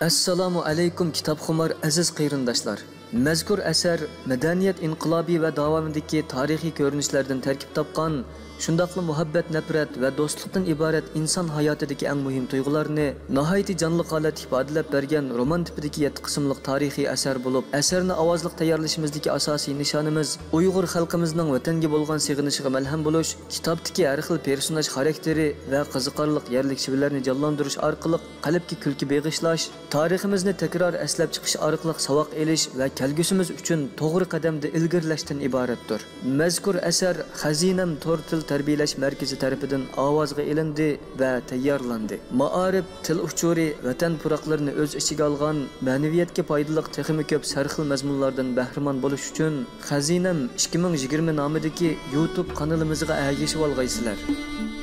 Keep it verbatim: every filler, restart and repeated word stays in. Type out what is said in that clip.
ئەسسالامۇ ئەلەيكۇم، كىتابخۇمار ئەزىز قېرىنداشلار! مەزكۇر ئەسەر مەدەنىيەت ئىنقىلابى ۋە داۋامىدىكى تارىخىي كۆرۈنۈشلەردىن تەركىب تاپقان، شۇنداقلا مۇھەببەت، نەپرەت ۋە دوستلۇقتىن ئىبارەت ئىنسان ھاياتىدىكى ئەڭ مۇھىم تۇيغۇلارنى ناھايىتى جانلىق ھالەتتە ئىپادىلەپ بەرگەن رومان تىپىدىكى يەتتە قىسىملىق تارىخىي ئەسەر بولۇپ، ئەسەرنى ئاۋازلىق تەييارلىشىمىزدىكى ئاساسىي نىشانىمىز ئۇيغۇر خەلقىمىزنىڭ ۋەتەنگە بولغان سېغىنىشىغا مەلھەم بولۇش، كىتابتىكى ھەر خىل پېرسوناژ خاراكتېرى ۋە قىزىقارلىق يەرلىك شىۋىلەرنى جانلاندۇرۇش ئارقىلىق قەلبكە كۈلكە بېغىشلاش، تارىخىمىزنى تەكرار ئەسلەپ چىقىش ئارقىلىق ساۋاق ئېلىش ۋە كەلگۈسىمىز ئۈچۈن توغرا قەدەمدە ئىلگىرىلەشتىن ئىبارەتتۇر. مەزكۇر ئەسەر خەزىنەم تور تىل تەربىيەلەش مەركىزى تەرىپىدىن ئاۋازغا ئېلىندى ۋە تەييارلاندى. مائارىپ، تىل ئۇچۇرى، ۋەتەن پۇراقلىرىنى ئۆز ئىچىگە ئالغان، مەنىۋىيەتكە پايدىلىق تېخىمۇ كۆپ سەرخىل مەزمۇنلاردىن بەھرىمەن بولۇش ئۈچۈن، خەزىنەم ئىككى مىڭ يىگىرمە نامىدىكى يۇتۇب قانىلىمىزغا ئەگىشىۋالغايسىلەر!